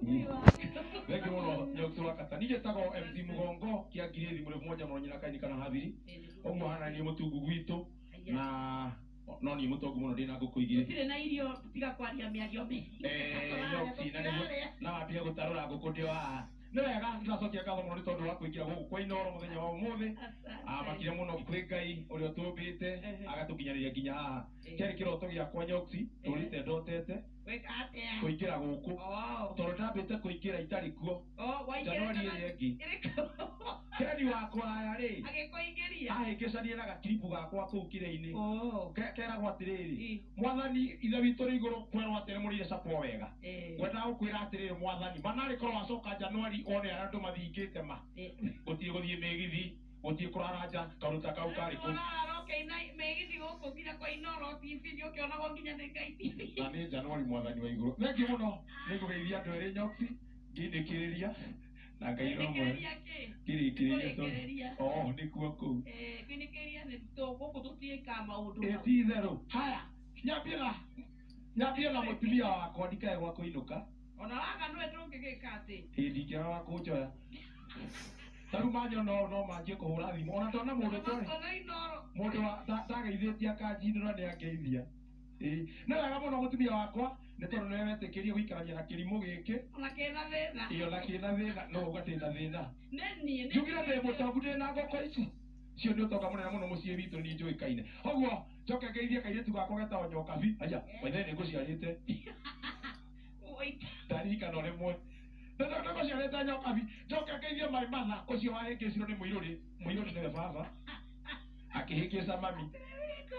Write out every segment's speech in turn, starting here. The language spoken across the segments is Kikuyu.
Thengi muno Nyoki wa Kata. Niĩ njĩtagwo MC Mũgongo kĩa Ngirĩthi mũrĩmu moja mũno nyina kaini kana habiri. Ũguo hana niĩ mũtungu gwitũ na no niĩ mũtongu mũno ndĩna ngũkũ igĩrĩ. Gũtirĩ na irio tiga kwaria mĩario mĩingĩ. Eh, Nyoki na nĩguo na wambie gũtarũra ngũkũ ndĩ o haha. Nĩ wega nĩtũracokia ngatho mũno nĩ tondũ wa kũingĩra gũkũ kwa Inooro mũthenya wa ũmũthĩ. Amakire mũno kwĩ Ngai ũrĩa ũtũmbĩte agatũkinyanĩria nginya haha. Kĩarĩ kĩroto gĩakwa Nyoki tũrĩte ndotete Wĩka atĩa? kũingĩra gũkũ Oh. tondũ ndambĩte kũingĩra itarĩ kuo. Oh, waingĩra Januari kana- ĩrĩa ĩngĩ. ĩrĩkũ? Keni wakwa aya rĩ Agĩkũingĩria. ahĩngĩcanie na gakiribu gakwa kũu kĩrĩa-inĩ. Oh. Keragwo atĩrĩrĩ, Ĩ. mwathani ithe witũ rĩ igũrũ kwerwo atĩ nĩmũrĩire capwo wega. Eh. Ngwendaga gũkwĩra atĩrĩrĩ mwathani, manarĩ korwo wacoka Januari one arĩa andũ mathingĩte ma. Eh. Gũtirĩ gũthiĩ mĩgithi, gũtirĩ kũrara nja, kaũndũ ta kau karĩ kũu. Ũrarara ũkĩina mĩgithi gũkũ nginya kwa Inooro TV ũkĩonagwo nginya nĩ Ngai TV. Na nĩ Januari mwathani wa igũrũ. Thengiũ mũno, nĩngũgeithia andũ erĩ Nyoki, ngĩinĩkĩrĩria na Ngai no mwega. Kũinĩkĩrĩria kĩ? Ngĩrĩkĩrĩria sorry. Kũrĩkĩrĩria. Oh, nĩkuo kũu. Eh, kũinĩkĩrĩria nĩ gũkũ tũtiĩkaga maũndũ Ĩ mau. ti itherũ. Haya, nyambie na mũtumia wakwa ndikae gwa kũinũka. Ona waga nĩwe ndũngĩgĩka atĩ. Ĩ ndingĩaga wa kũnjoya. Ta rĩu manyona ũũ no manjie kũhũra thimũ. Ona ndona mũndũ twarĩ Ona Inooro. mũndũ ndageithĩtie akanjindũra nĩ angeithia. Ĩ, nĩ wega mũno mũtumia wakwa nĩ tondũ nĩwe wetĩkĩrie gũikarania na kĩrimũ gĩkĩ. Ona kĩna thĩna. Ĩ ona kĩna thĩna, no uga ndĩna thĩna. Nĩ niĩ. nĩ Njugire ndĩ niĩ. mũtongu ndĩna ngũkũ ici. Cio nĩ ũtonga mũnene mũno mũciĩ witũ nĩ njũĩkaine. Ũguo njoke ngeithie kairĩtu gakwa getagwo Nyokabi. Aya, maithe nĩ ngũciarĩte. Oi. Ndarikana rĩmwe. Nĩngũciarĩte Nyokabi. Njoke ngeithie my mother ũcio wahĩngĩcirwo nĩ mũirũrĩ. Mũirũrĩ nĩwe baba. Akĩhĩngĩca mami.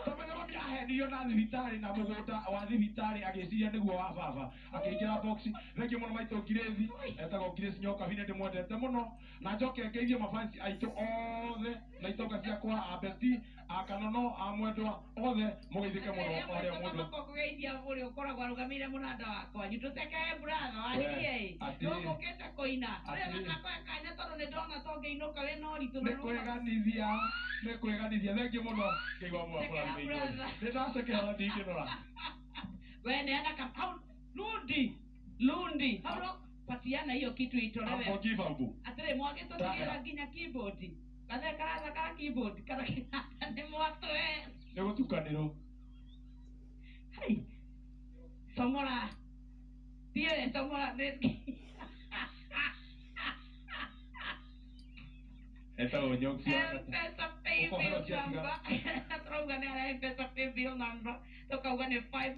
Tamenya mami ahenirio na thibitarĩ na mũgũnda wa thibitarĩ agĩciria nĩguo wa baba. Akĩingĩra box. Thengiũ mũno maitũ Grace. Etagwo Grace Nyokabi nĩ ndĩmwendete mũno. Na njoke ngeithie mafansi aitũ othe na itonga ciakwa a Besti, a Kanono, a Mwendwa othe mũgeithĩke mũno o harĩa mũndũ. Kũgeithia ũrĩa ũkoragwo arũgamĩire mũnanda wa kwanyu tũtekee brother waririe Atĩ- nũgũkĩte kũina Atĩ- rĩu nakoya kanya tondũ nĩ ndona to ngĩinũka wĩna ũritũ Nĩ kwĩganithia, nĩ kwĩganithia. Thengiũ mũno Ngai wa muoyo Tekea akũrathime inyuothe. brother. Nĩ ndacekera ndingĩnora. We neana hau lundi lundi hau no patiana hiyo kitu itolewe Unforgivable. atĩrĩ mwagĩtũtigĩra nginya keyboard gathe karathakara keyboard kana kĩnanda nĩ mwatũe Nĩ gũtukanĩrwo. Hai. Somora. Tiene somora. Etagwo Nyoki wa Kata. M-Pesa pay Ũkohero bill ciatiga. number. Tũrauga nĩ ara M-Pesa pay bill number. Tũkauga nĩ 5